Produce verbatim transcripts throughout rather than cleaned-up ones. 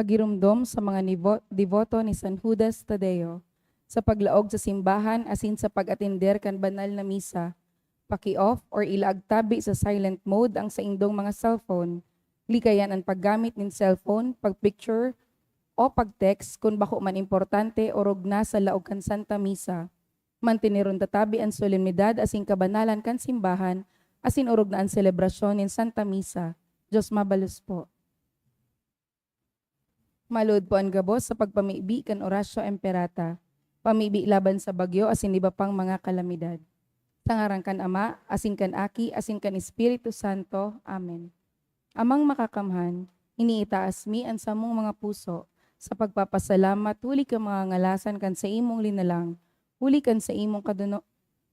Pagiromdom sa mga nibo-, deboto ni San Judas Tadeo sa paglaog sa simbahan asin sa pag-atender kan banal na misa. Paki-off or ilaag tabi sa silent mode ang saindong mga cellphone. Likayan an paggamit nin cellphone, pag-picture, o pag-text kun bako man importante orog na sa laog kan Santa Misa. Manteneron ta tabi an solemnidad asin kabanalan kan simbahan asin orog na an selebrasyon nin Santa Misa. Dios mabalos po. Maluod po an gabos sa pagpamibi kan Oratio Imperata, pamibi laban sa bagyo asin iba pang mga kalamidad. Sa ngaran kan Ama, asin kan Aki, asin kan Espiritu Santo. Amen. Amang Makakamhan, iniitaas mi an samong mga puso sa pagpapasalamat huli kan mga ngalasan kan saimong linalang, huli kan saimong kaduno-,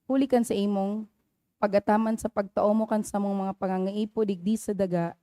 huli kan saimong pag-ataman sa pagtao mo kan samong mga pangangaipo digdi sa daga,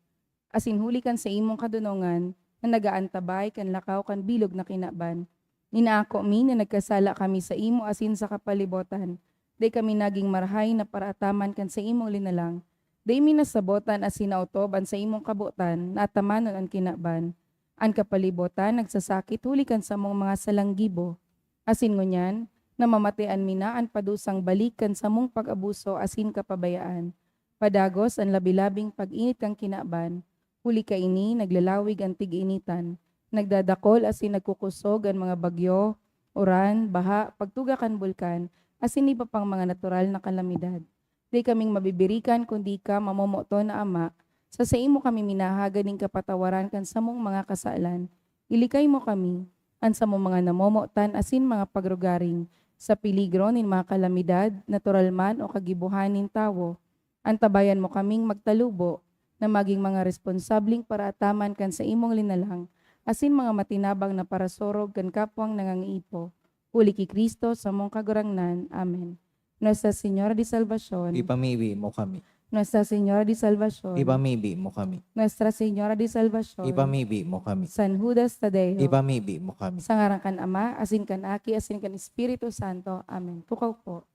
asin huli kan saimong kadonongan na nagaantabay kan lakaw kan bilog na kinaban. Inaako mi na nagkasala kami saimo asin sa kapalibotan. Dai kami nagin marahay na paraataman kan saimong linalang. Dai mi nasabotan asin naotob an saimong kabotan na atamanon an kinaban. An kapalibotan nagsasakit huli kan samong mga salang gibo. Asin ngunyan, namamatean mi na an padusang balik kan samong pag-abuso asin kapabayaan. Padagos an labi-labing pag-init kan kinaban, huli kaini naglalawig an tig-initan, nagdadakol asin nagkukusog an mga bagyo, uran, baha, pagtuga kan bulkan, asin iba pang mga natural na kalamidad. Dai kaming mabibirikan kundi ika, mamomoton na Ama, sa saimo kami minahagad nin kapatawaran kan samong mga kasalan. Ilikay mo kami, an samong mga namomotan asin mga pagrugaring, sa peligro nin mga kalamidad, natural man o kagibohan nin tawo. Antabayan mo kaming magtalubo na magin mga responsableng paraataman kan saimong linalang asin mga matinabang na parasurog kan kapwang nangangaipo. Huli ki Cristo, samong Kagurangnan. Amen. Nuestra Señora de Salvacion. Ipamibi mo kami. Nuestra Señora de Salvacion. Ipamibi mo kami. Nuestra Señora de Salvacion. Ipamibi mo kami. San Judas Tadeo. Ipamibi mo kami. Sa ngaran kan Ama, asin kan Aki, asin kan Espiritu Santo. Amen. Pukaw po.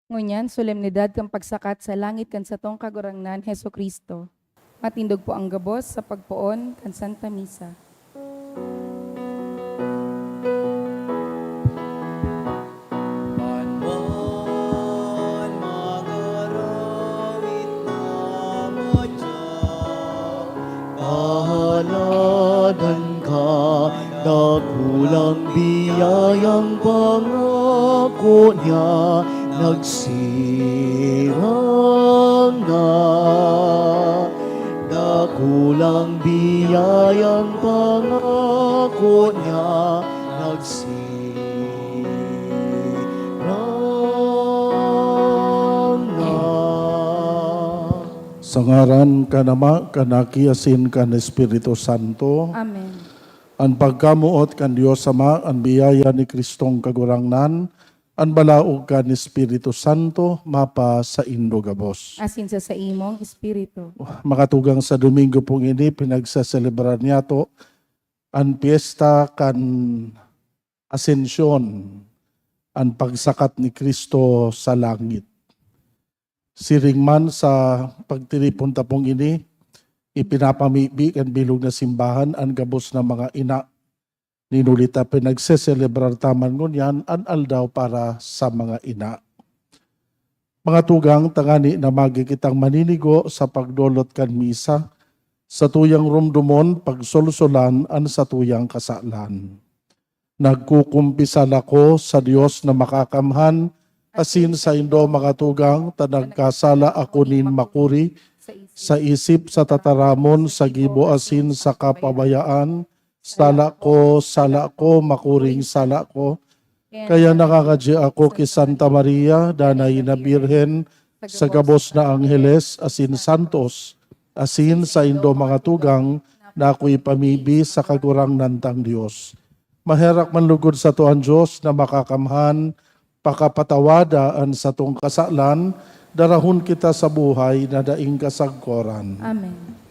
Ngunyan, solemnidad kan pagsakat sa langit kan satong Kagurangnan, Jesu-Cristo. Matindog po ang gabos sa pagpoon kan Santa Misa. Banban, mag-arawit na madya, pahaladan ka, dakulang biyayang pangako niya nagsirang na. Dakulang biyayang pangako niya nagsirang na. Sa ngaran kan Ama, kan Aki, asin kan Espiritu Santo. Amen. An pagkamoot kan Dios Ama, an biyaya ni Cristong Kagurangnan, an balaog kan Espiritu Santo, mapasaindo gabos. Asin sa saimong espiritu. Mga tugang, sa Domingo pong ini, pinagseselebrar niyato an pyesta kan Asensyon, an pagsakat ni Cristo sa langit. Siring man sa pagtiripon tapong ini, ipinapamibi kan bilog na simbahan an gabos na mga ina. Nin huli ta pinagseselebrar ta man ngunyan an aldaw para sa mga ina. Mga tugang, tangani na magi kitang maninigo sa pagdolot kan misa, satuyang romdomon, pagsolsolan an satuyang kasalan. Nagkukumpisal ako sa Dios na makakamhan, asin saindo, mga tugang, ta nagkasala ako nin makuri sa isip, sa tataramon, sa gibo asin sa kapabayaan. Sala ko, sala ko, makuring sala ko. Kaya nangangadyi ako ki Santa Maria, Danay na Birhen, sa gabos na angheles asin santos, asin saindo, mga tugang, na ako ipamibi sa Kagurangnan tang Dios. Maherak man lugod sato an Dios na makakamhan, pakapatawada an satong kasalan, darahon kita sa buhay na daing kasagkoran. Amen.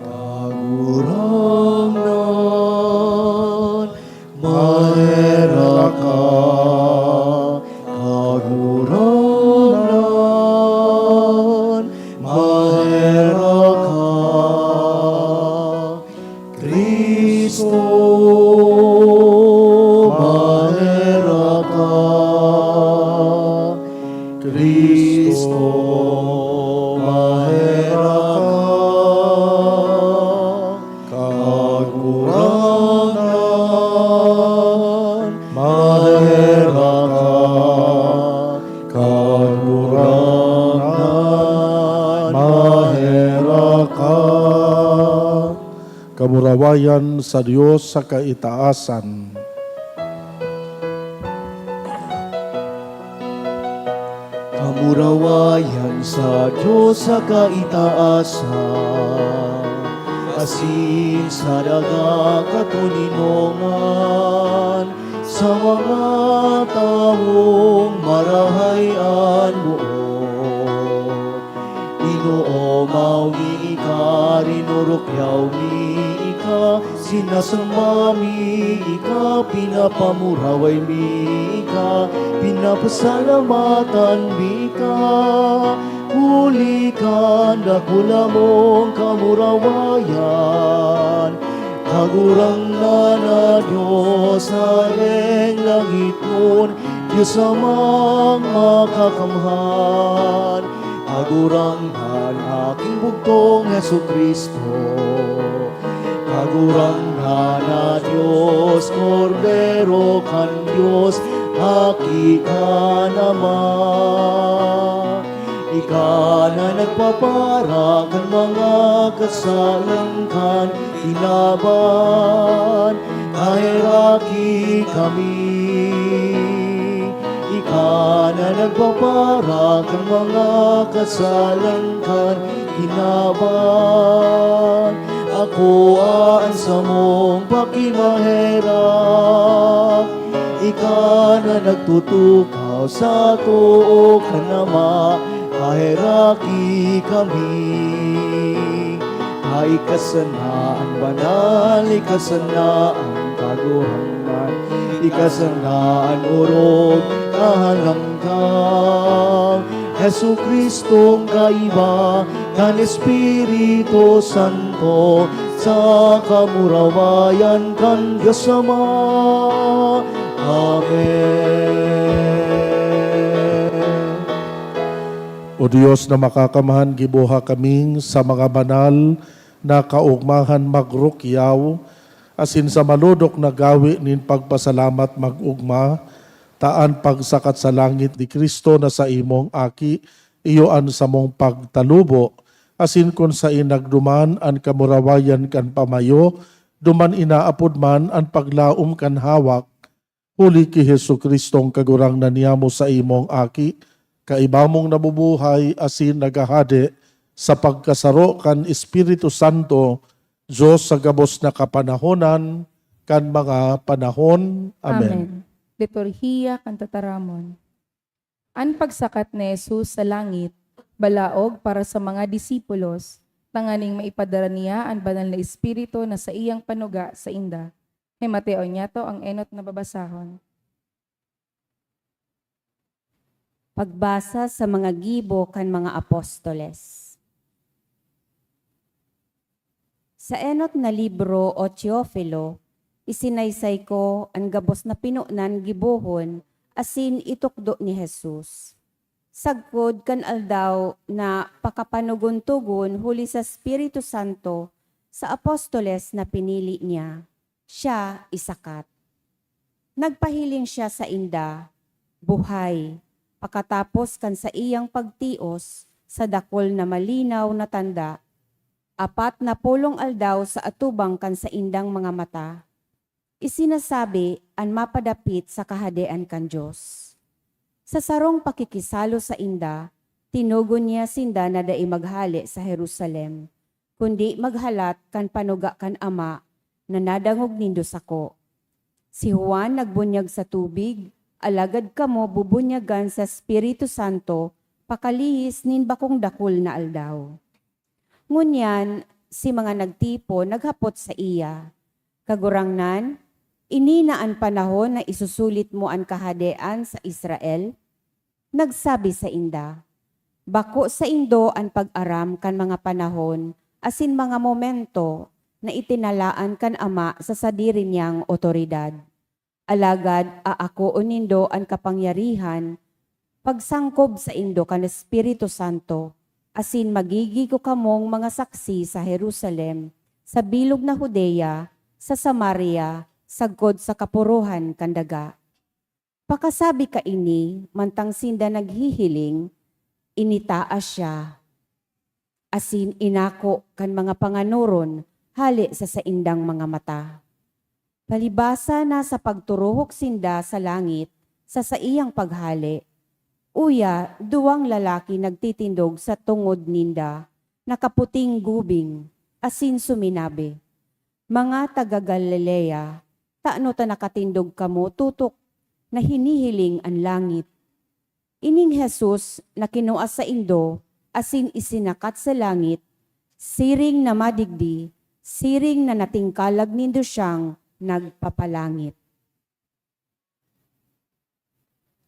Kagurangnan, maherak ka. Kagurangnan, maherak ka. Cristo, maherak ka. Cristo, maherak ka. Kagurangnan, maherak ka. Kagurangnan, maherak ka. Kamurawayan sa Dios sa kaitaasan. Kamurawayan sa Dios sa kaitaasan, asin sa daga katoninongan, sa mga tawong marahay an boot. Inoomaw mi ika, rinurukyaw mi ika, sinasamba mi ika, pinapamuraway mi ika, pinapasalamatan mi ika, huli kan dakula mong kamurawayan. Kagurangnan na Dios, Hareng langitnon, Dios Amang makakamhan, Kagurangnan, aking bugtong Jesu-Cristo. Kagurangnan na Dios, Kordero kan Dios, Aki kan Ama. Ika na nagpapara kan mga kasalan kan kinaban, kaheraki kami. Ika na nagpapara kan mga kasalan kan kinaban. Akoa an samong pakimaherak. Ika na nagtutukaw sa too kan Ama, kaheraki kami. Ta ika sana an banal, ika sana an kagurangnan, ika sana an orog na halangkaw. Jesu-Cristong kaiba kan Espiritu Santo, sa kamurawayan kan Dios Ama. Amen. O Dios na makakamhan, giboha kaming sa mga banal na kaogmahan magrukyaw, asin sa malodok na gawi nin pagpasalamat mag-ogma, ta an pagsakat sa langit ni Cristo na saimong Aki, iyo an samong pagtalubo, asin kun saen nagduman an kamurawayan kan pamayo, duman inaapod man an paglaom kan hawak, huli ki Jesu-Cristong Kagurangnan niyamo, saimong Aki, kaiba mong nabubuhay asin naghahade sa pagkasaro kan Espiritu Santo, Dios sa gabos na kapanahonan kan mga panahon. Amen. Amen. Liturhiya kan Tataramon. An pagsakat ni Jesus sa langit, Balaog para sa mga disipulos, tanganing maipadara niya an Banal na Espiritu na saiyang panuga sainda. Hi Mateo niyato ang enot na babasahon. Pagbasa sa mga gibo kan mga apostoles. Sa enot na libro, O Teofilo, isinaysay ko an gabos na pinonan gibohon asin itukdo ni Jesus, sagkod kan aldaw na pakapanogon-togon huli sa Espiritu Santo sa apostoles na pinili niya, siya isakat. Nagpahiling siya sainda, buhay, pakatapos kan saiyang pagtios sa dakul na malinaw na tanda, apat na pulong aldaw sa atubang kan saindang mga mata. Isinasabi an mapadapit sa Kahadean kan Dios. Sa sarong pakikisalo sainda, tinugon niya sinda na dai maghale sa Jerusalem, kundi maghalat kan panuga kan Ama na nadangog nindo sako. Si Juan nagbunyag sa tubig, alagad kamo bubunyagan sa Espiritu Santo pakalihis nin bakong dakul na aldaw. Ngunyan, si mga nagtipon naghapot saiya, "Kagurangnan, ini na an panahon na isusulit mo an kahadean sa Israel?" Nagsabi sainda, "Bako saindo an pag-aram kan mga panahon asin mga momento na itinalaan kan Ama sa sadiri niyang awtoridad. Alagad aakoon nindo an kapangyarihan pagsangkob saindo kan Espiritu Santo, asin magigibo kamong mga saksi sa Jerusalem, sa bilog na Judea, sa Samaria, sagkod sa kapurohan kan daga." Pakasabi kaini, mantang sinda naghihiling, initaas siya, asin inako kan mga panganoron hale sa saindang mga mata. Palibasa na sa pagturuhok sinda sa langit sa saiyang paghale, uya, duwang lalaki nagtitindog sa tungod ninda, nakaputing gubing, asin suminabi, "Mga taga Galilea, tano ta nakatindog kamo tutok na hinihiling an langit? Ining Jesus na kinua saindo asin isinakat sa langit, siring na madigdi, siring na natingkalag nindo siyang nagpapalangit."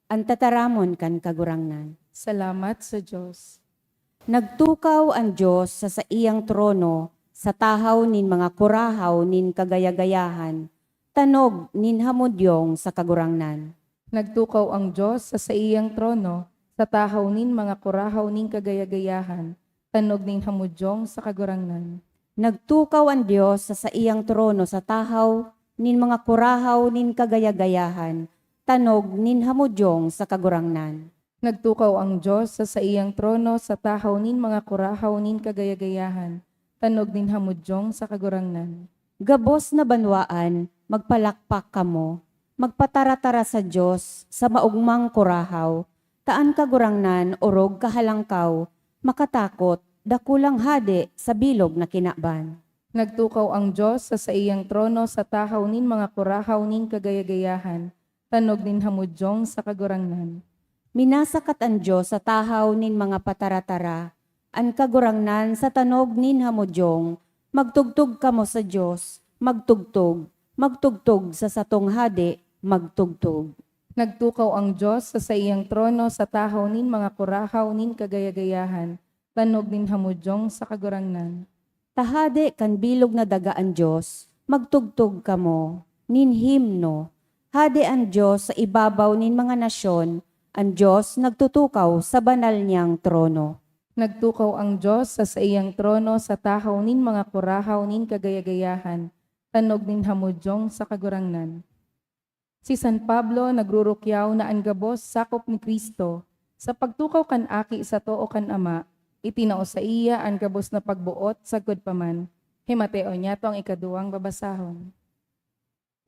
An tataramon kan Kagurangnan. Salamat sa Dios. Nagtukaw an Dios sa saiyang trono sa tahaw nin mga kurahaw nin kagaya-gayahan, tanog nin hamudyong sa Kagurangnan. Nagtukaw ang Dios sa saiyang trono sa tahaw nin mga kurahaw nin kagaya-gayahan, tanog nin hamudyong sa Kagurangnan. Nagtukaw an Dios sa saiyang trono sa tahaw nin mga kurahaw nin kagaya-gayahan, tanog nin hamudyong sa Kagurangnan. Nagtukaw ang Dios sa saiyang trono sa tahaw nin mga kurahaw nin kagaya-gayahan, tanog nin hamudyong sa Kagurangnan. Gabos na banwaan, magpalakpak kamo, magpataratara sa Dios sa maogmang kurahaw, ta an Kagurangnan orog kahalangkaw, makatakot, dakulang hade sa bilog na kinaban. Nagtukaw ang Dios sa saiyang trono sa tahaw nin mga kurahaw nin kagaya-gayahan, tanog nin hamudyong sa Kagurangnan. Minasakat an Dios sa tahaw nin mga pataratara, an Kagurangnan sa tanog nin hamudyong. Magtugtog kamo sa Dios, magtugtog, magtugtog sa satong Hade, magtugtog. Nagtukaw ang Dios sa saiyang trono sa tahaw nin mga kurahaw nin kagaya-gayahan, tanog nin hamudyong sa Kagurangnan. Ta hade kan bilog na daga an Dios, magtugtog kamo nin himno. Hade an Dios sa ibabaw nin mga nasyon, an Dios nagtutukaw sa banal niyang trono. Nagtukaw ang Dios sa saiyang trono sa tahaw nin mga kurahaw nin kagaya-gayahan, tanog nin hamudyong sa Kagurangnan. Si San Pablo nagrurukyaw na an gabos sakop ni Cristo. Sa pagtukaw kan Aki sa too kan Ama, itinao saiya an gabos na pagboot sagkod pa man. Hi Mateo niyato ang ikaduwang babasahon.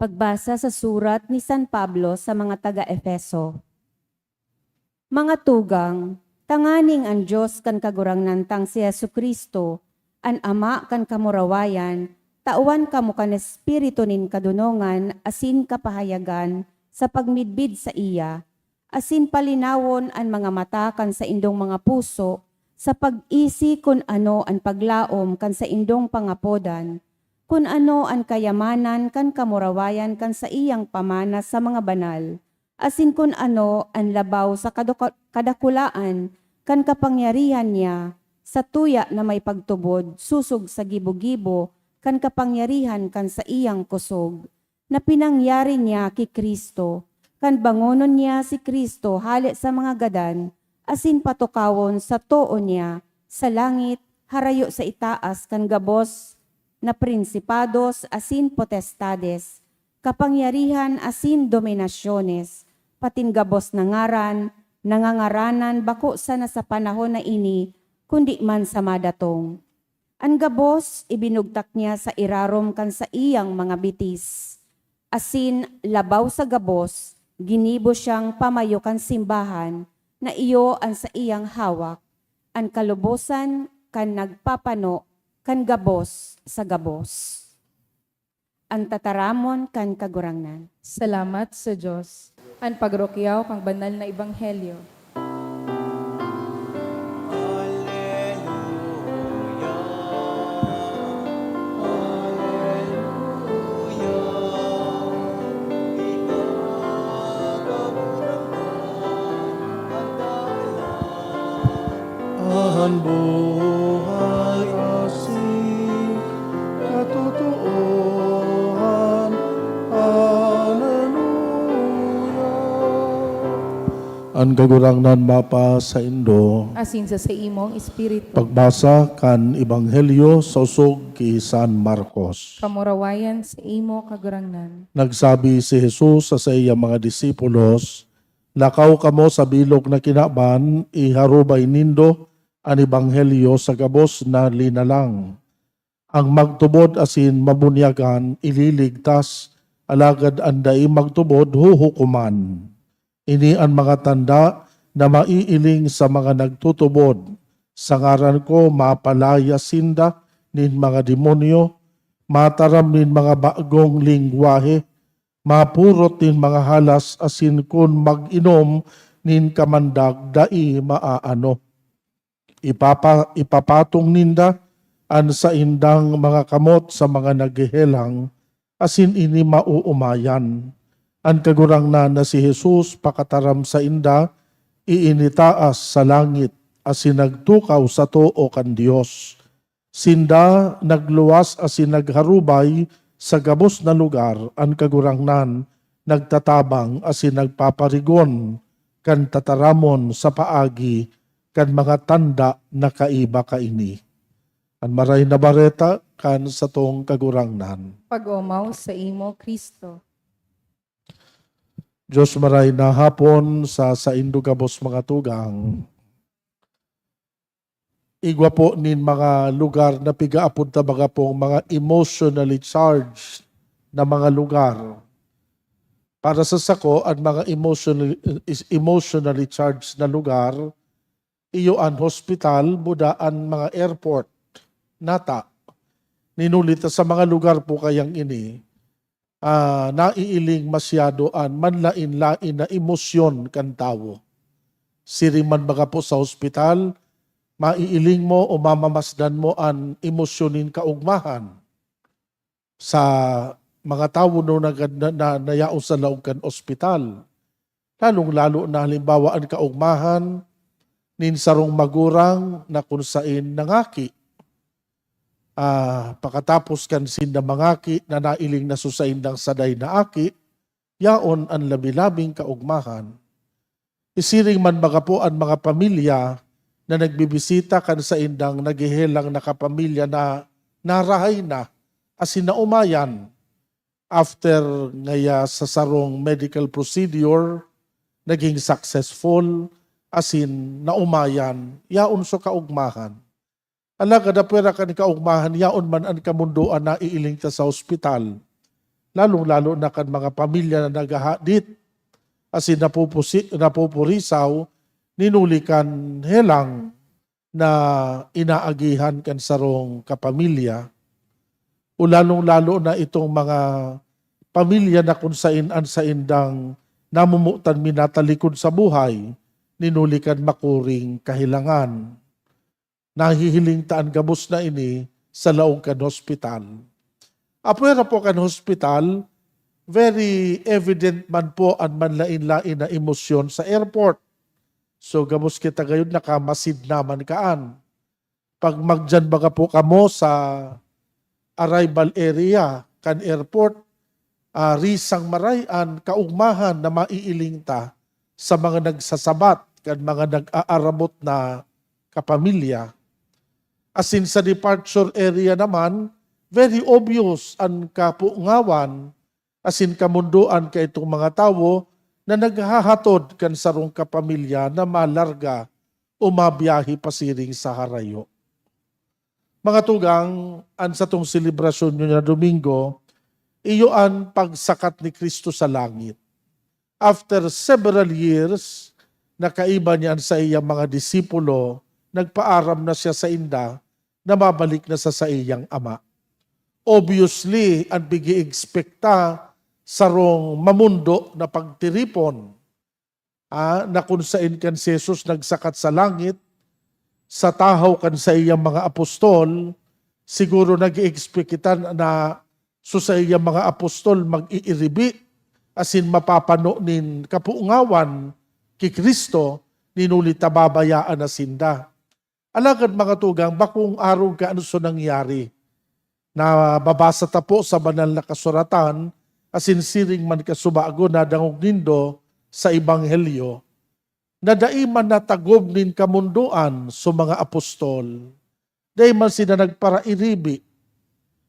Pagbasa sa surat ni San Pablo sa mga taga Efeso. Mga tugang, tanganing an Dios kan Kagurangnan tang si Jesu-Cristo, an Ama kan kamurawayan, tawan kamo kan espiritu nin kadonongan asin kapahayagan sa pagmidbid saiya, asin palinawon an mga mata kan saindong mga puso, sa pag-isi kun ano an paglaom kan saindong pangapodan, kun ano an kayamanan kan kamurawayan kan saiyang pamana sa mga banal, asin kun ano an labaw sa kaduka-, kadakulaan kan kapangyarihan niya, satuya na may pagtubod sosog sa gibo-gibo kan kapangyarihan kan saiyang kusog, na pinangyari niya ki Cristo, kan bangonon niya si Cristo hale sa mga gadan, asin patukawon sa too niya sa langit, harayo sa itaas kan gabos na prinsipados asin potestades, kapangyarihan asin dominasyones, patin gabos na ngaran na ngangaranan bako sana sa panahon na ini, kundi man sa madatong. An gabos ibinugtak niya sa irarom kan saiyang mga bitis, asin labaw sa gabos, ginibo siyang pamayo kan simbahan na iyo an saiyang hawak, an kalubosan kan nagpapano kan gabos sa gabos. An tataramon kan Kagurangnan. Salamat sa Dios. An pagrukyaw kan banal na ebanghelyo. An buhay asin katotoohan. Hallelujah. An Kagurangnan mapasaindo. Asin sa saimong espiritu. Pagbasa kan Ebanghelyo sa osog ki San Marcos. Kamurawayan sa imo, Kagurangnan. Nagsabi si Jesus sa saiyang mga disipulos, "Lakaw kamo sa bilog na kinaban, iharubay nindo an ebanghelyo sa gabos na linalang. Ang magtubod asin mabunyagan ililigtas, alagad an dai magtubod huhukoman. Ini an mga tanda na maiiling sa mga nagtutubod. Sa ngaran ko, mapalayas sinda nin mga demonyo, mataram nin mga bagong lengwahe, mapurot nin mga halas asin kun mag-inom nin kamandag, dai maaano. Ipapa-, ipapatong ninda an saindang mga kamot sa mga naghehelang, asin ini maoomayan. An Kagurangnan na si Jesus pakataram sainda, iinitaas sa langit, asin nagtukaw sa too kan Dios. Sinda nagluwas asin nagharubay sa gabos na lugar. An Kagurangnan nagtatabang asin nagpaparigon kan tataramon sa paagi kan mga tanda na kaiba kaini." An Maray na Bareta kan satong Kagurangnan. Pag-omaw saimo, Cristo. Dios, maray na hapon sa saindo gabos mga tugang. Igwa po nin mga lugar na pigaapod ta baga pong mga emotionally charged na mga lugar. Para sa sako, an mga emotionally, is emotionally charged na lugar, iyo an hospital, buda an mga airport. Nata, ninuli ta sa mga lugar po kayang ini, ah, naiiling masyado an manlaen-laen na emosyon kan tawo. Siring man baga po sa hospital, maiiling mo o mamamasdan mo an emosyon nin kaogmahan. Sa mga tawo no nagad-, na, na, na yaon sa laog kan ospital. Lalong-lalo na halimbawa an kaogmahan nin sarong magurang na kun saen nangaki. Ah, pakatapos kan sinda mangaki na nailing na sa saindang saday na aki, yaon an labi-labing kaogmahan. Isiring man baga po an mga pamilya na nagbibisita kan saindang naghehelang na kapamilya na narahay na asin naomayan after ngaya sa sarong medical procedure, naging successful, asin naomayan, yaon sa kaogmahan. Alagad apwera kan kaogmahan, yaon man an kamondoan na iiling ta sa ospital, lalong-lalo na kan mga pamilya na naghahadit asin napupusi-, napupurisaw, ninuli kan helang na inaagihan kan sarong kapamilya, o lalong-lalo na itong mga pamilya na kun saen an saindang namomotan minatalikod sa buhay, ninuli kan makuring kahelangan. Nahihiling ta an gabos na ini sa laog kan hospital. Apwera po kan hospital, very evident man po an manlaen-laen na emosyon sa airport. So, gabos kita gayon nakamasid naman kaan. Pag magdiyan baga po kamo sa arrival area kan airport, ah, risang maray an kaugmahan na maiiling ta sa mga nagsasabat kan mga nag-aarabot na kapamilya. Asin sa departure area naman, very obvious an kapungawan asin kamondoan kaitong mga tawo na naghahatod kan sarong kapamilya na malarga o mabiyahe pasiring sa harayo. Mga tugang, an satong selebrasyon nyo na Domingo, iyo an pagsakat ni Cristo sa langit. After several years, nakaiba niya an saiyang mga disipulo, nagpaaram na siya sainda na mabalik na sa saiyang Ama. Obviously, an pig-i-expect ta, sarong mamondo na pagtiripon, ah, na kun saen kan si Jesus nagsakat sa langit, sa tahaw kan saiyang mga apostol, siguro nag-i-expect kita na so saiyang mga apostol mag-iiribi asin mapapano nin kapungawan ki Cristo, nin huli ta babayaan na sinda. Alagad, mga tugang, bakong arog kan so nangyari. Nababasa ta po sa Banal na Kasuratan, asin siring man kasubago na dangog nindo sa Ebanghelyo, na dai man natagom nin kamondoan so mga apostol. Dai man sinda nagparairibi.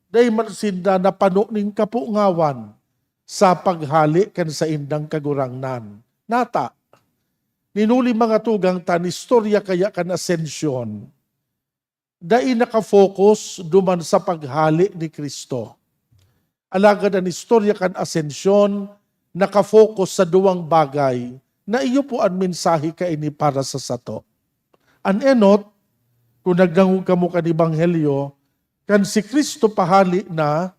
Dai man sinda napano nin kapungawan sa paghale kan saindang Kagurangnan. Nata, nin huli, mga tugang, ta an istorya kaya kan Ascension, dai naka-focus duman sa paghale ni Cristo. Alagad an istorya kan Ascension naka-focus sa duwang bagay na iyo po an mensahe kaini para sa sato. An enot, kun nagdangog kamo kan Ebanghelyo, kan si Cristo pahale na,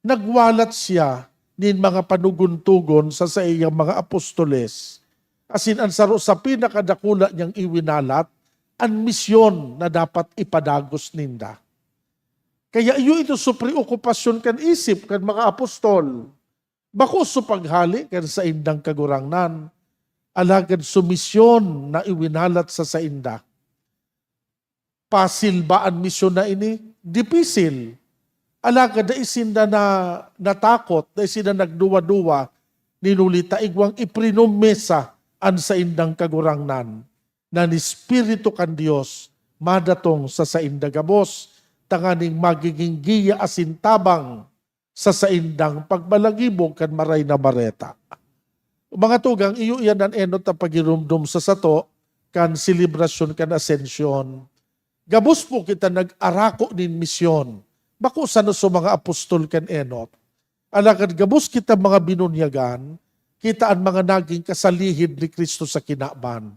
nagwalat siya nin mga panugon-tugon sa saiyang mga apostoles, asin an saro sa pinakadakula niyang iwinalat, an misyon na dapat ipadagos ninda. Kaya iyo ito so preokupasyon kan isip kan mga apostol. Bako so paghale kan saindang Kagurangnan, alagad so misyon na iwinalat sa sainda. Pasil ba an misyon na ini? Dipisil. Alagad dai sinda na, natakot, dai sinda nagduwa-duwa, nin huli ta igwang iprinumesa an saindang Kagurangnan, na an Espiritu kan Dios madatong sa sainda gabos, tanganing magigin giya asin tabang sa saindang pagbalangibog kan Maray na Bareta. Mga tugang, iyo iyan an enot na pagirumdom sa sato kan selebrasyon kan Ascension. Gabos po kita nag-arako nin misyon, bako sana sa mga apostol kan enot. Alagad gabos kita mga binunyagan, kita an mga naging kasalihid ni Cristo sa kinaban.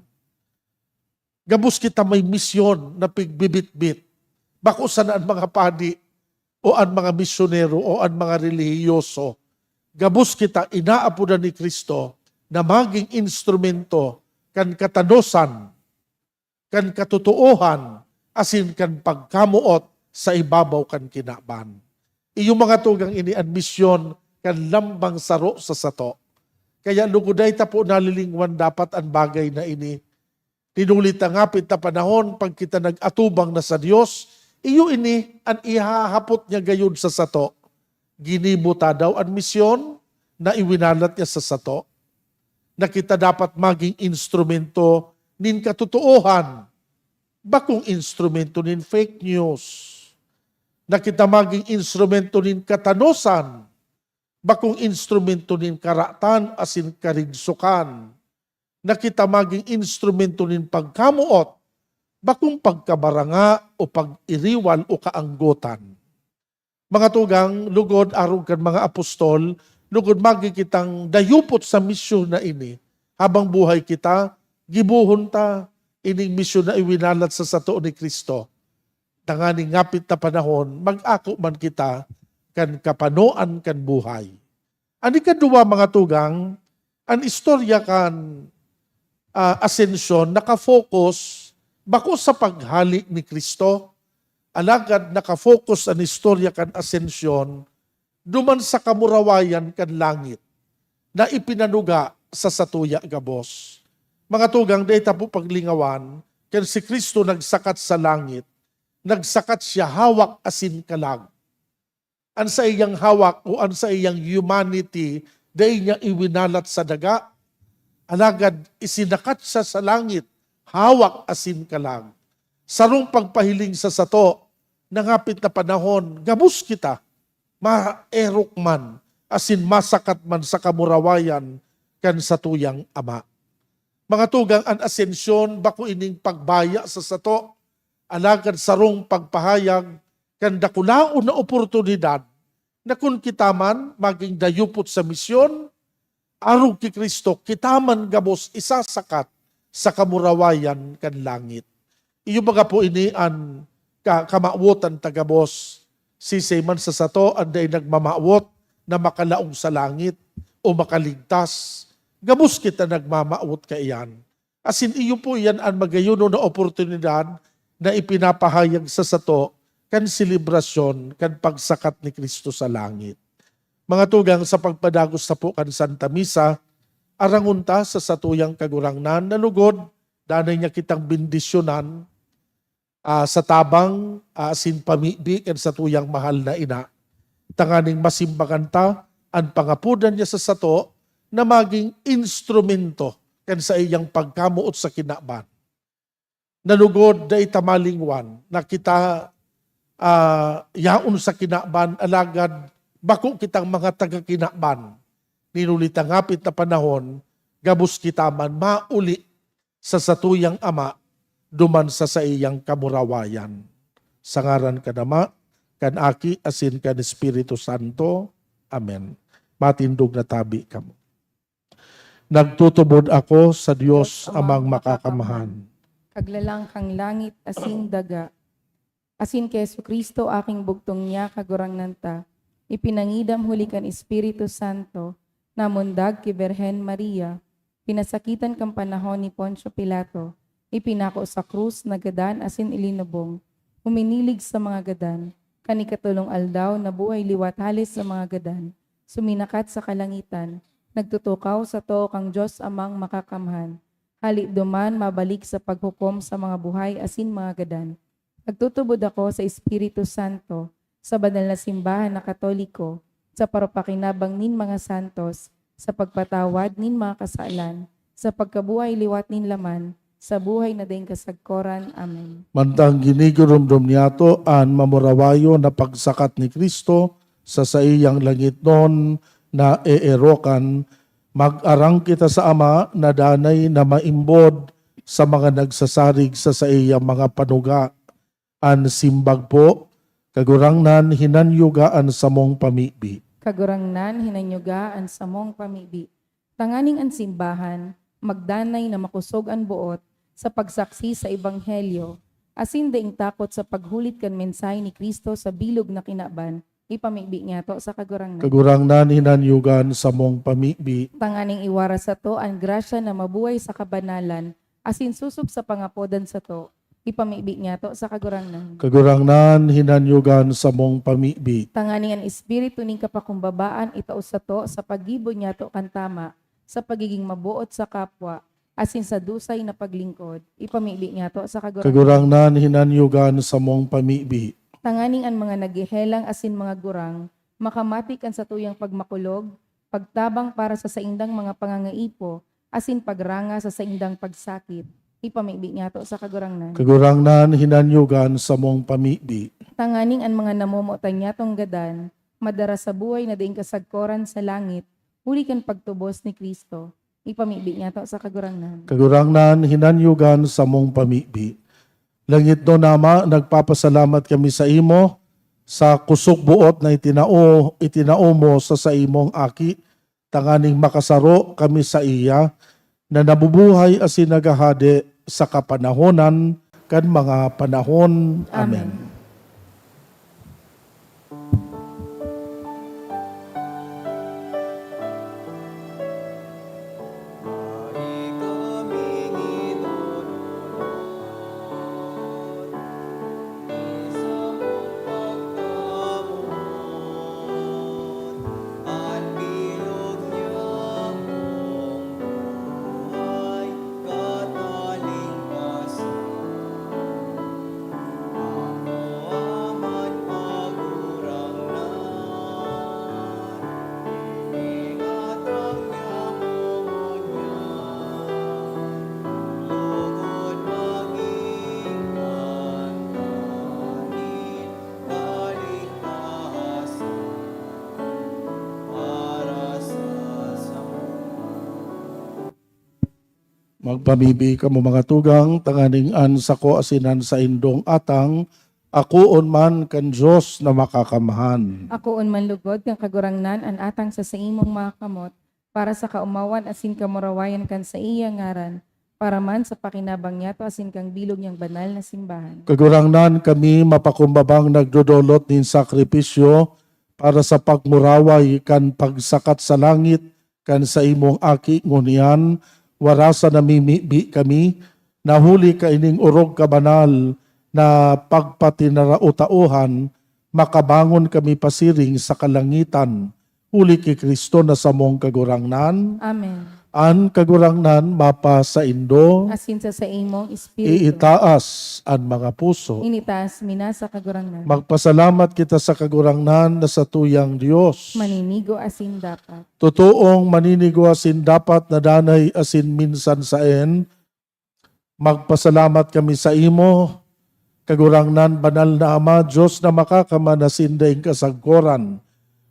Gabos kita may misyon na pigbibitbit. Bako sana an mga padi o an mga misyonero o an mga relihiyoso. Gabos kita inaapodan ni Cristo na magin instrumento kan katanosan, kan katotoohan, asin kan pagkamoot sa ibabaw kan kinaban. Iyo, mga tugang, ini an misyon kan lambang saro sa sato. Kaya lugod dai ta po nalilingwan dapat an bagay na ini. Nin huli ta ngapit na panahon, pag kita nag-atubang na sa Dios, iyo ini an ihahapot niya gayon sa sato. Ginibo ta daw an misyon na iwinalat niya sa sato, na kita dapat magin instrumento nin katotoohan, bakong instrumento nin fake news. Na kita magin instrumento nin katanosan, bakong instrumento nin karatan asin karigsokan. Na kita magin instrumento nin pagkamoot, bakong pagkabaranga o pag-iriwal o kaanggotan. Mga tugang, lugod arog kan mga apostol, lugod magi kitang dayupot sa misyon na ini. Habang buhay kita, gibohon ta ining misyon na iwinalat sa sato ni Cristo. Tanganing ngapit na panahon, mag-ako man kita kan kapanoan kan buhay. An ikaduwa, mga tugang, an istorya kan, ah, Ascension nakafocus bako sa paghale ni Cristo, alagad nakafocus an istorya kan Asensyon duman sa kamurawayan kan langit na ipinanuga sa satuya gabos. Mga tugang, dai ta po paglingawan, kan si Cristo nagsakat sa langit, nagsakat siya hawak asin kalag. An saiyang hawak o an saiyang humanity, dai niya iwinalat sa daga. Alagad isinakat siya sa langit, hawak asin kalag. Sarong pagpahiling sa sato, na ngapit na panahon, gabos kita, maerok man, asin masakat man sa kamurawayan kan satuyang Ama. Mga tugang, an Asensyon, bako ining pagbaya sa sato, alagad sarong pagpahayag kan dakulaon na oportunidad na kun kita man maging dayupot sa misyon, arog ki Cristo, kita man gabos isasakat sa kamurawayan kan langit. Iyo baga po ini an ka-, kamawotan ta gabos. Sisay man sa sato an dai nagmamawot na makalaog sa langit o makaligtas. Gabos kita nagmamawot kaiyan. Asin iyo po iyan an magayon na oportunidad na ipinapahayag sa sato kan selebrasyon kan pagsakat ni Cristo sa langit. Mga tugang, sa pagpadagos ta po kan Santa Misa, arangon ta sa satuyang Kagurangnan na lugod, danay niya kitang bendisyonan, ah, sa tabang, ah, asin pamibi kan satuyang mahal na ina, tanganing masimbagan ta an pangapodan niya sa sato na magin instrumento kan saiyang pagkamoot sa kinaban. Na lugod, dai ta malingwan na kita, ah, yaon sa kinaban, alagad bako kitang mga taga-kinaban. Nin huli ta ngapit na panahon, gabos kita man mauli sa satuyang Ama duman sa saiyang kamurawayan. Sa ngaran kan Ama, kan Aki, asin kan Espiritu Santo. Amen. Matindog na tabi kamo. Nagtutubod ako sa Dios Amang Makakamhan. Kaglalang kan langit asin daga, asin ki Jesu-Cristo, aking bugtong niya, Kagurangnan ta, ipinangidam huli kan Espiritu Santo, namundag ki Birhen Maria, pinasakitan kan panahon ni Poncio Pilato, ipinako sa krus, nagadan asin ilinubong, huminilig sa mga gadan, kan ikatolong aldaw nabuhay liwat hale sa mga gadan, suminakat sa kalangitan, nagtutukaw sa too kan Dios Amang Makakamhan. Hale duman mabalik sa paghukom sa mga buhay asin mga gadan. Nagtutubod ako sa Espiritu Santo, sa banal na simbahan na Katoliko, sa parapakinabang nin mga santos, sa pagpatawad nin mga kasalan, sa pagkabuhay liwat nin laman, sa buhay na daing kasagkoran. Amen. Mantang ginigiromdom niyato an mamurawayon na pagsakat ni Cristo sa saiyang langitnon na eerokan, mag-arang kita sa Ama na danay na maimbod sa mga nagsasarig sa saiyang mga panuga. An simbag po, Kagurangnan, hinanyuga an samong pamibi. Kagurangnan, hinanyuga an samong pamibi. Tanganing an simbahan, magdanay na makosog an boot sa pagsaksi sa ebanghelyo, asin daing takot sa paghulit kan mensahe ni Cristo sa bilog na kinaban, ipamibi niyato sa Kagurangnan. Kagurangnan, hinanyuga an samong pamibi. Tanganing iwaras sato an grasya na mabuhay sa kabanalan, asin sosog sa pangapodan sato, ipamibi niyato sa Kagurangnan. Kagurangnan, hinanyuga an samong pamibi. Tanganing an espiritu nin kapakumbabaan itao sato sa paggibo niyato kan tama, sa pagiging maboot sa kapwa, asin sa dusay na paglingkod, ipamibi niyato sa Kagurangnan. Kagurangnan, hinanyuga an samong pamibi. Tanganing an mga naghehelang asin mga gurang makamati kan satuyang pagmakulog, pagtabang para sa saindang mga pangangaipo, asin pagranga sa saindang pagsakit, ipamibi niyato sa Kagurangnan. Kagurangnan, hinanyuga an samong pamibi. Tanganing an mga namomotan niyatong gadan madara sa buhay na daing kasagkoran sa langit, huli kan pagtubos ni Cristo, ipamibi niyato sa Kagurangnan. Kagurangnan, hinanyuga an samong pamibi. Langitnon na Ama, nagpapasalamat kami saimo sa kosog boot na itinao, itinao mo sa saimong Aki, tanganing makasaro kami saiya, na nabubuhay asin naghahade sa kapanahonan kan mga panahon. Amen. Amen. Magpamibi kamo, mga tugang, tanganing an sako asin an saindong atang akoon man kan Dios na Makakamhan. Akoon man lugod kan Kagurangnan an atang sa saimong mga kamot, para sa kaomawan asin kamurawayan kan saiyang ngaran, para man sa pakinabang niyato asin kan bilog niyang banal na simbahan. Kagurangnan, kami mapakumbabang nagdodolot nin sakripisyo para sa pagmuraway kan pagsakat sa langit kan saimong Aki, ngunyan, warasan namimibi kami, na huli kaining orog kabanal na pagpatinarao-taohan, makabangon kami pasiring sa kalangitan, huli ki Cristo na samong Kagurangnan. Amen. An Kagurangnan mapasaindo. Asin sa saimong espiritu. Iitaas an mga puso. Initaas mi na sa Kagurangnan. Magpasalamat kita sa Kagurangnan na satuyang Dios. Maninigo asin dapat. Totoong maninigo asin dapat na danay asin minsan saen, magpasalamat kami saimo, Kagurangnan, Banal na Ama, Dios na Makakamhan asin daing kasagkoran,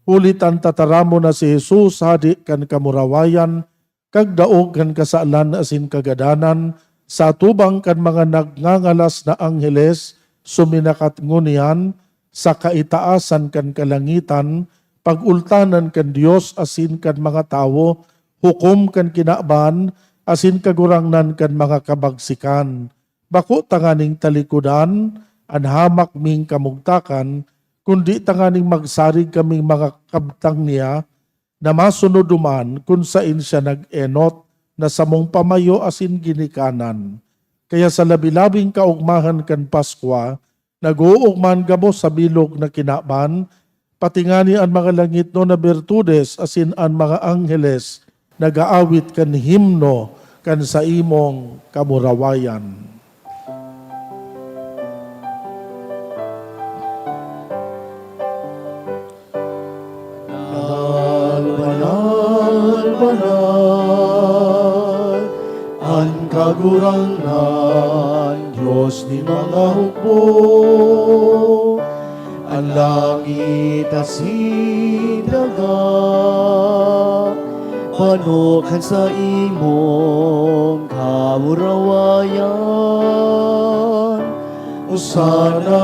huli ta an tataramon na si Jesus, Hade kan kamurawayan, kagdaog kan kasalan asin kagadanan, sa atubang kan mga nagngangalas na angheles, suminakat ngunyan sa kaitaasan kan kalangitan, pag-ultanan kan Dios asin kan mga tawo, hukom kan kinaban asin kagurangnan kan mga kabagsikan. Bako tanganing talikodan an hamak ming kamugtakan, kundi tanganing magsarig kaming mga kabtang niya, na masunod duman kun saen siya nag-enot na samong pamayo asin ginikanan. Kaya sa labi-labing kaogmahan kan Paskwa, nag-oogma gabos sa bilog na kinaban, pati ngani an mga langitnon na birtudes asin an mga angheles nag-aawit kan himno kan saimong kamurawayan. Banal, banal, banal, an Kagurangnan, Dios nin mga hukbo. An langit asin daga, bano kan saimong kamurawayan. Osana,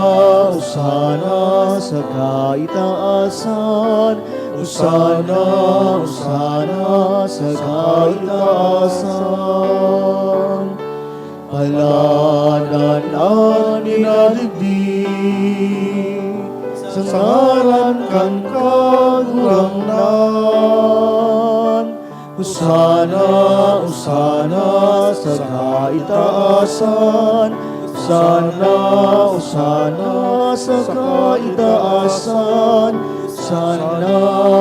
Osana sa kaitaasan. Osana, Osana sa kaitaasan. Paladan an minadigdi sa ngaran kan Kagurangnan. Osana, Osana sa kaitaasan. Osana, Osana sa kaitaasan. Osana,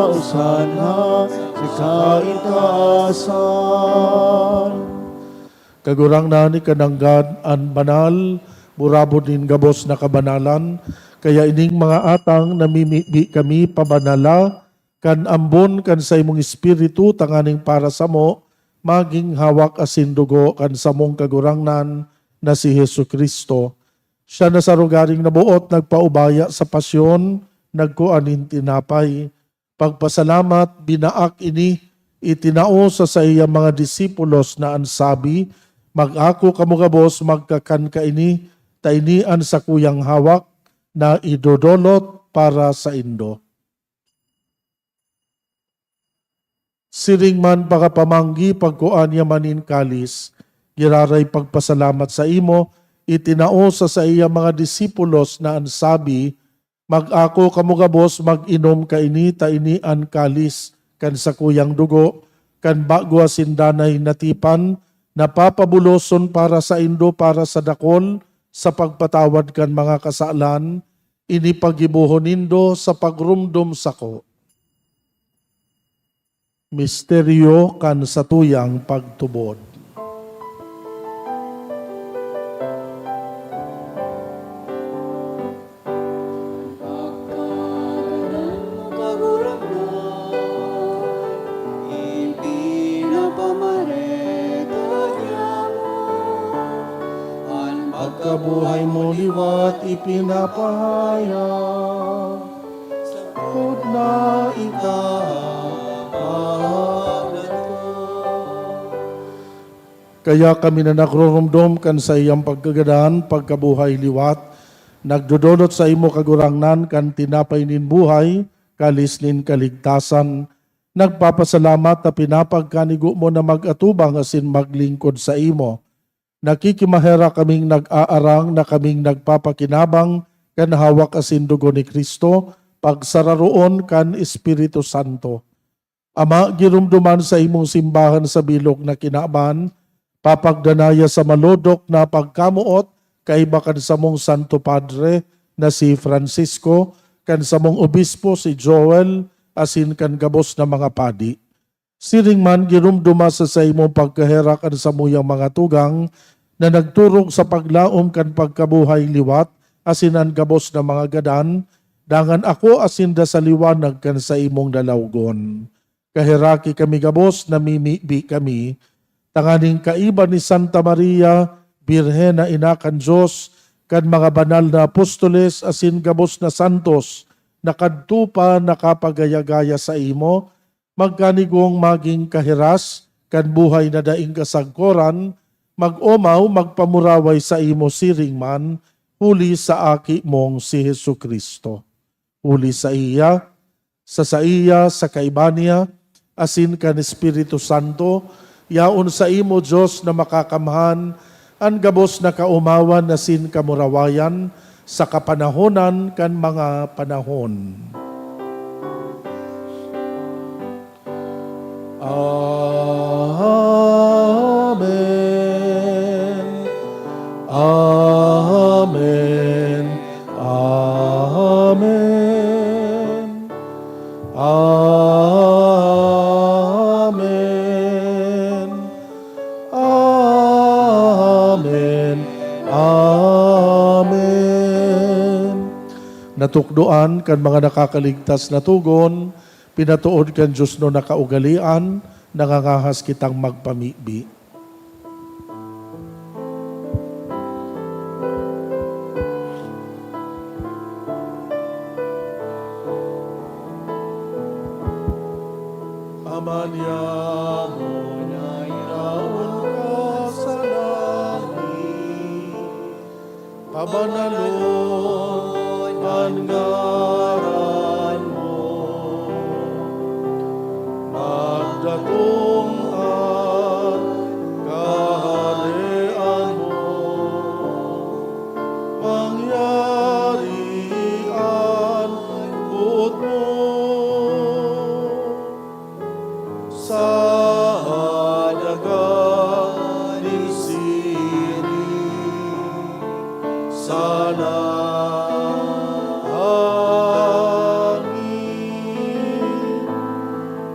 Osana sa kaitaasan. Kagurangnan, ika nanggad an banal, burabod nin gabos na kabanalan. Kaya ining mga atang namimibi kami, pabanala kan ambon kan saimong Espiritu, tanganing para samo magin hawak asin dugo kan samong Kagurangnan na si Jesu-Cristo. Siya na sa rogaring naboot nagpaubaya sa pasyon, nagkua nin tinapay, pagpasalamat, binaak ini, itinao sa saiyang mga disipulos na an sabi, "Mag-ako kamo gabos, magkakan kaini, ta ini an sakuyang hawak na idodolot para saindo." Siring man pakapamanggi, pagkua niya man nin kalis, giraray pagpasalamat saimo, itinao sa saiyang mga disipulos na an sabi, "Mag-ako kamo gabos, mag-inom kaini, ta ini an kalis kan sakuyang dugo, kan bago asin danay na tipan, na papabuloson para saindo, para sa dakul, sa pagpatawad kan mga kasalan. Ini paggibohon nindo sa pagromdom sako." Misteryo kan satuyang pagtubod. Pagkagadan mo, Kagurangnan, ipinapamareta niamo. An pagkabuhay mo liwat ipinapahayag, sagkod na ika paglato. Kaya kami na nagrurumdom kan saiyang pagkagadan, pagkabuhay liwat, nagdodolot saimo, Kagurangnan, kan tinapay nin buhay, kalis nin kaligtasan. Nagpapasalamat ta pinapagkanigo mo na mag-atubang asin maglingkod saimo. Nakikimaherak kaming nag-aarang na kaming nagpapakinabang kan hawak asin dugo ni Cristo, pagsararoon kan Espiritu Santo. Ama, giromdoman sa imong simbahan sa bilog na kinaban, papagdanaya sa malodok na pagkamoot kaiba kan samong Santo Padre na si Francisco, kan samong obispo si Joel, asin kan gabos na mga padi. Siring man, giromdoma sa saimong pagkaherak an samuyang mga tugang na nagturog sa paglaom kan pagkabuhay liwat asin an gabos na mga gadan, dangan ako asin da sa liwanag kan saimong lalawgon. Kaheraki kami gabos, namimibi kami, tanganing kaiba ni Santa Maria, Birhen na Ina kan Dios, kan mga banal na apostoles asin gabos na santos na kadto pa nakapagayagaya saimo, magkanigong magin kahiras kan buhay na daing kasagkoran, mag-omaw, magpamuraway saimo siring man, huli sa Aki mong si Jesu-Cristo. Huli saiya, sa saiya, sa kaiba niya, asin kan Espiritu Santo, yaon saimo, Dios na Makakamhan, an gabos na kaomawan asin kamurawayan sa kapanahonan kan mga panahon. Amen. Amen. Amen. Amen. Amen. Amen. Natukdoan kan mga nakakaligtas na togon, pinatood kan Dios na nakaugalean, nangangahas kitang magpamibi. Ama niamo na yaon ka sa langit, pabanalon an ngaran mo. Magdatong an Kahadean mo. Mangyari an boot mo sa daga nin siring, sa langit.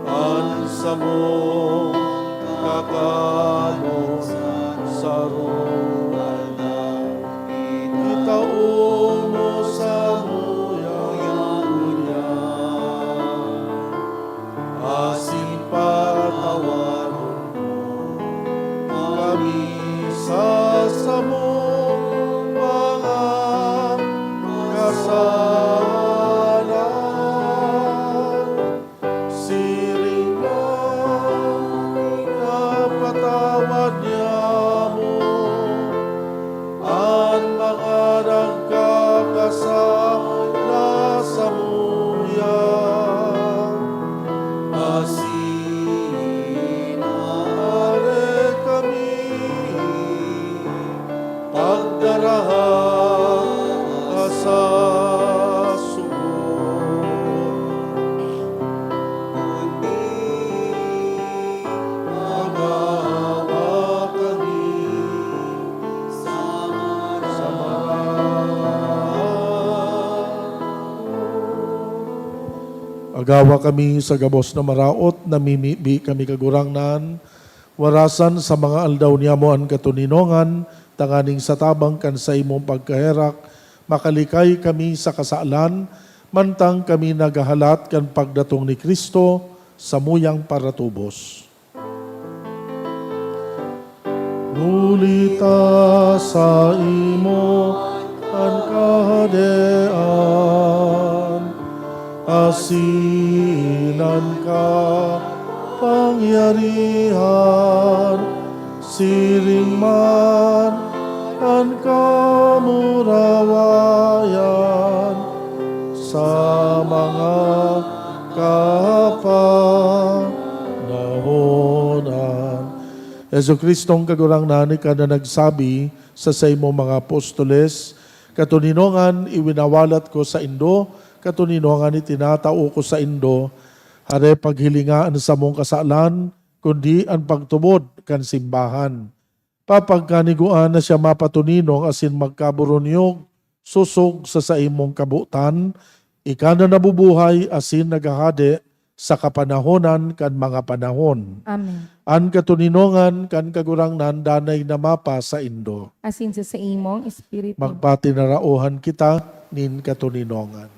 An samong kakanon sa sarong aldaw, itao mo samuya ngunyan, asin patawaron mo kami sa samong mga kasalan, siring na pinapatawad niamo an mga nagkakasala samuya. Asin aare kami pagdaraha sa suko, kundi paghahawa kami sa maraot. Agawa kami sa gabos na maraot, namimibi kami, Kagurangnan, warasan sa mga aldaw niyamo an katoninongan, tanganing sa tabang kan saimong pagkaherak, makalikay kami sa kasalan, mantang kami naghahalat kan pagdatong ni Cristo, samuyang paratubos. Huli ta saimo an Kahadean, asin an kapangyarihan, Siring man an kamurawayan sa mga kapanahonan. Jesu-Cristong Kagurangnan, ika na nagsabi sa saimong mga apostoles, "Katoninongan iwinawalat ko saindo, katoninongan itinatao ko saindo, hare paghilinga an samong kasalan, kundi an pagtubod kan simbahan." Papagkaniguan na siya mapatoninong asin magkaburunyog sosog sa saimong kabotan, ika na nabubuhay asin naghahade sa kapanahonan kan mga panahon. Amen. An katoninongan kan Kagurangnan danay na mapasaindo. Asin sa saimong espiritu. Magpatinaraohan kita nin katoninongan.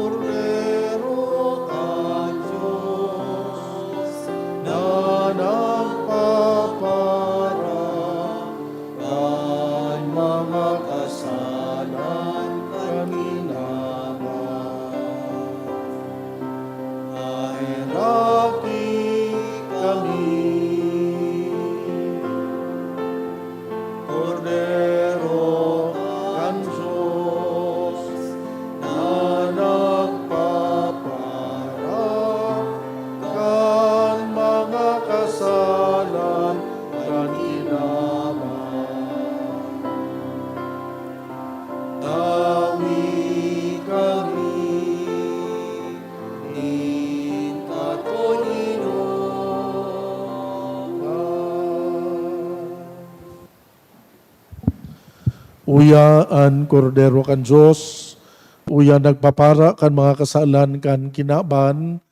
Kordero kan Dios na nagpapara kan mga kasalan kan kinaban. Heraki kami, Kordero kan Dios, na nagpapara kan mga kasalan kan kinaban. Tawi kami nin katoninongan. Uya an Kordero kan Dios, uya nagpapara kan mga kasalan kan kinaban,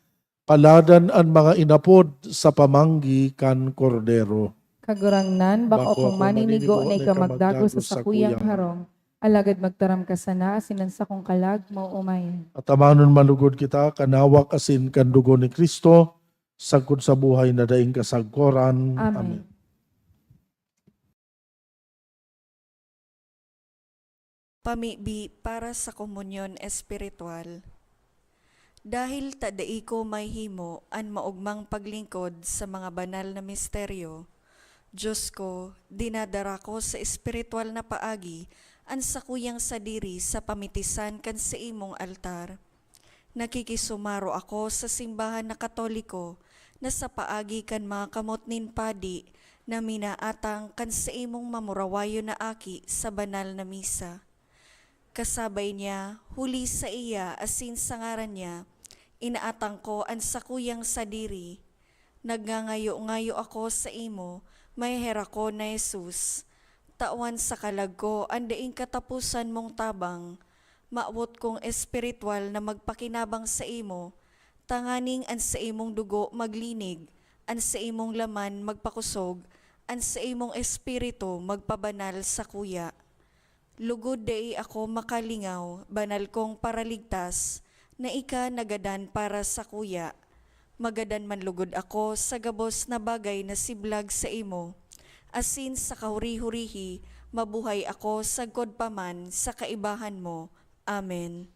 paladan an mga inapod sa pamanggi kan Kordero. Kagurangnan, bako akong maninigo na ika magdagos sa sakuyang harong, alagad magtaram ka sana asin an sakong kalag maoomayan. Atamanon man lugod kita kan hawak asin kan dugo ni Cristo, sagkod sa buhay na daing kasagkoran. Amen. Amen. Pamibi para sa komunyon espiritual. Dahil ta dai ko mahimo an maogmang paglingkod sa mga banal na misteryo, Dios ko, dinadara ko sa espiritual na paagi an sakuyang sadiri sa pamitisan kan saimong altar. Nakikisumaro ako sa simbahan na Katoliko na sa paagi kan mga kamot nin padi na minaatang kan saimong mamurawayon na aki sa banal na misa. Kasabay niya, huli saiya asin sa ngaran niya, inaatang ko an sakuyang sadiri. Nagngangayo-ngayo ako saimo, maheherakon na Jesus, tawan sa kalag ko an daing kataposan mong tabang. Mawot kong espiritual na magpakinabang saimo, tanganing an saimong dugo maglinig, an saimong laman magpakosog, an saimong espiritu magpabanal sakuya. Lugod dai ako makalingaw, banal kong Paraligtas, na ika nagadan para sakuya. Magadan man lugod ako sa gabos na bagay na siblag saimo, asin sa kahuri-hurihi, mabuhay ako sagkod pa man sa kaibahan mo. Amen.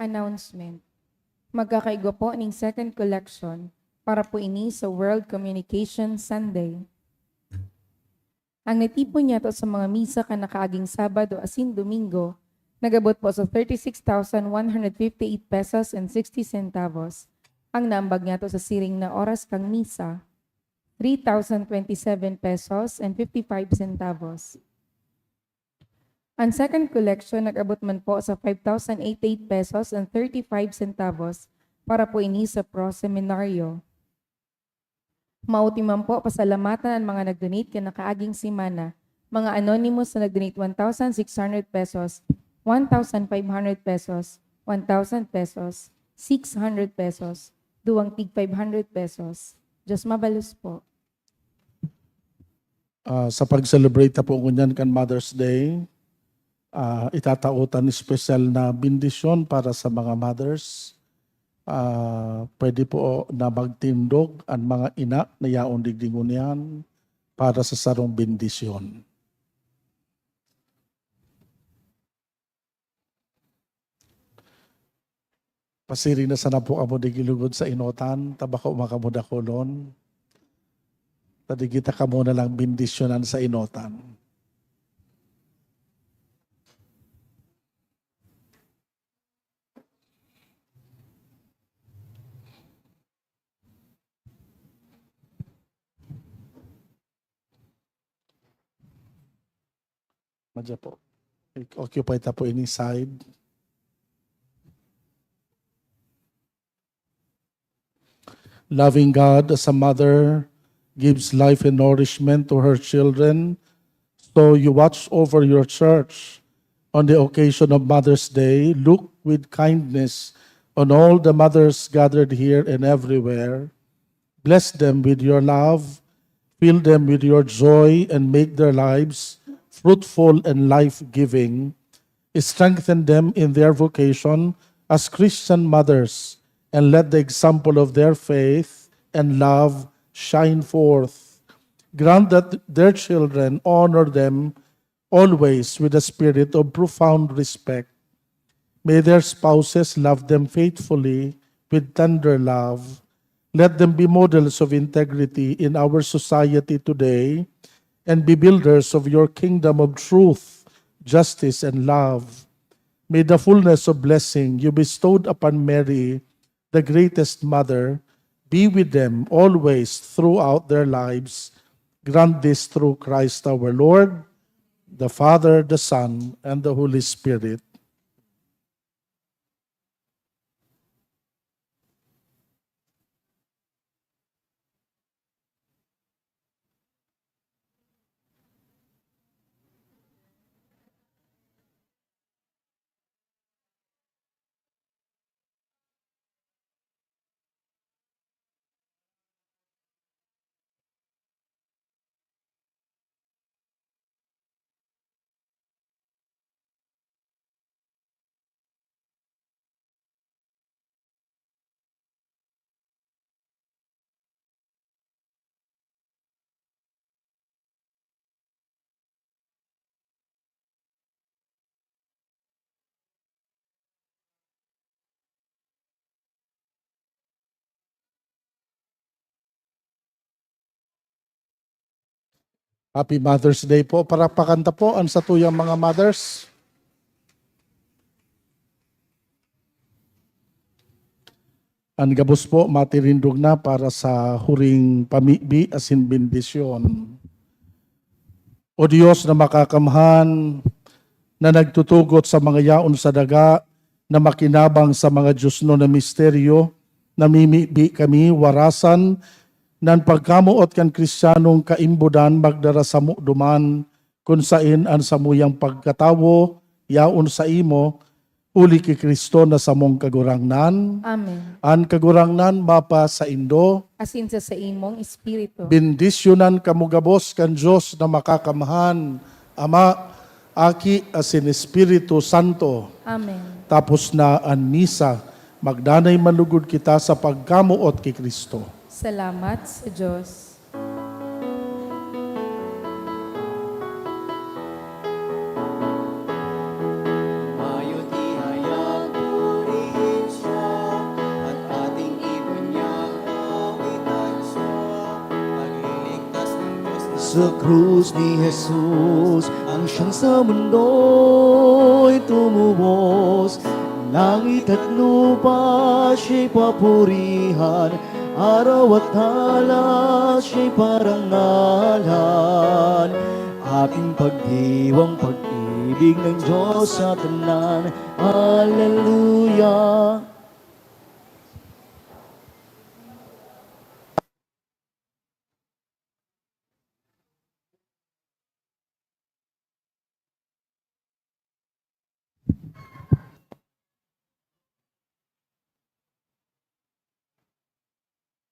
Announcement. Magkakaigwa po ning second collection para po ini sa World Communication Sunday. Ang natipon niyato sa mga misa kan nakaaging Sabado asin Domingo nag-abot po sa thirty-six thousand one hundred fifty-eight pesos and sixty centavos. Ang naambag niyato sa siring na oras kan misa, three thousand twenty-seven pesos and fifty-five centavos. Ang second collection nag-abot man po sa five thousand eighty-eight pesos and thirty-five centavos para po ini sa Pro Seminario. Maoti man po pasalamatan an mga nag-donate kan nakaaging semana. Mga anonymous na nag-donate one thousand six hundred pesos, one thousand five hundred pesos, one thousand pesos, six hundred pesos, duwang tig five hundred pesos. Diyos mabalos po. Ah, sa pag-celebrate na po ngunyan kan Mother's Day, ah, itatao tan espesyal na bendisyon para sa mga mothers. Ah, pwede po na magtindog an mga ina na yaon digdi ngunyan para sa sarong bendisyon. Pasiring na sana po kamo digdi lugod sa enotan, ta bako man kamo dakulon. Ta digdi ta kamo na lang bendisyonan sa enotan. Madya po. Occupy ta po ini side. Loving God, as a mother gives life and nourishment to her children, so you watch over your church. On the occasion of Mother's Day, look with kindness on all the mothers gathered here and everywhere. Bless them with your love, fill them with your joy, and make their lives fruitful and life-giving. Strengthen them in their vocation as Christian mothers, and let the example of their faith and love shine forth. Grant that their children honor them always with a spirit of profound respect. May their spouses love them faithfully with tender love. Let them be models of integrity in our society today and be builders of your kingdom of truth, justice, and love. May the fullness of blessing you bestowed upon Mary, the greatest mother, be with them always throughout their lives. Grant this through Christ our Lord, the Father, the Son, and the Holy Spirit. Happy Mother's Day po. Palakpakan ta po an satuyang mga mothers. An gabos po matirindog na para sa huring pamibi asin bendisyon. O Dios na makakamhan, na nagtutugot sa mga yaon sa daga na makinabang sa mga diosnon na misteryo, namimibi kami warasan na an pagkamoot kan Kristiyanong kaimbodan magdara samo duman, kun saen an samuyang pagkatawo yaon saimo, huli ki Cristo na samong Kagurangnan. Amen. An Kagurangnan mapasaindo. Asin sa saimong espiritu. Bendisyonan kamo gabos kan Dios na makakamhan, Ama, Aki, asin Espiritu Santo. Amen. Tapos na an misa, magdanay man lugod kita sa pagkamoot ki Cristo. Salamat sa Dios. Mayo ti hayag puri Sa krus ni Jesus, ang siyang sa mundo'y tumubos. Langit at lupa siya'y papurihan, araw at halas siya'y parangalan. Ating pagdiwang pag-ibig ng Diyos sa tanan. Hallelujah!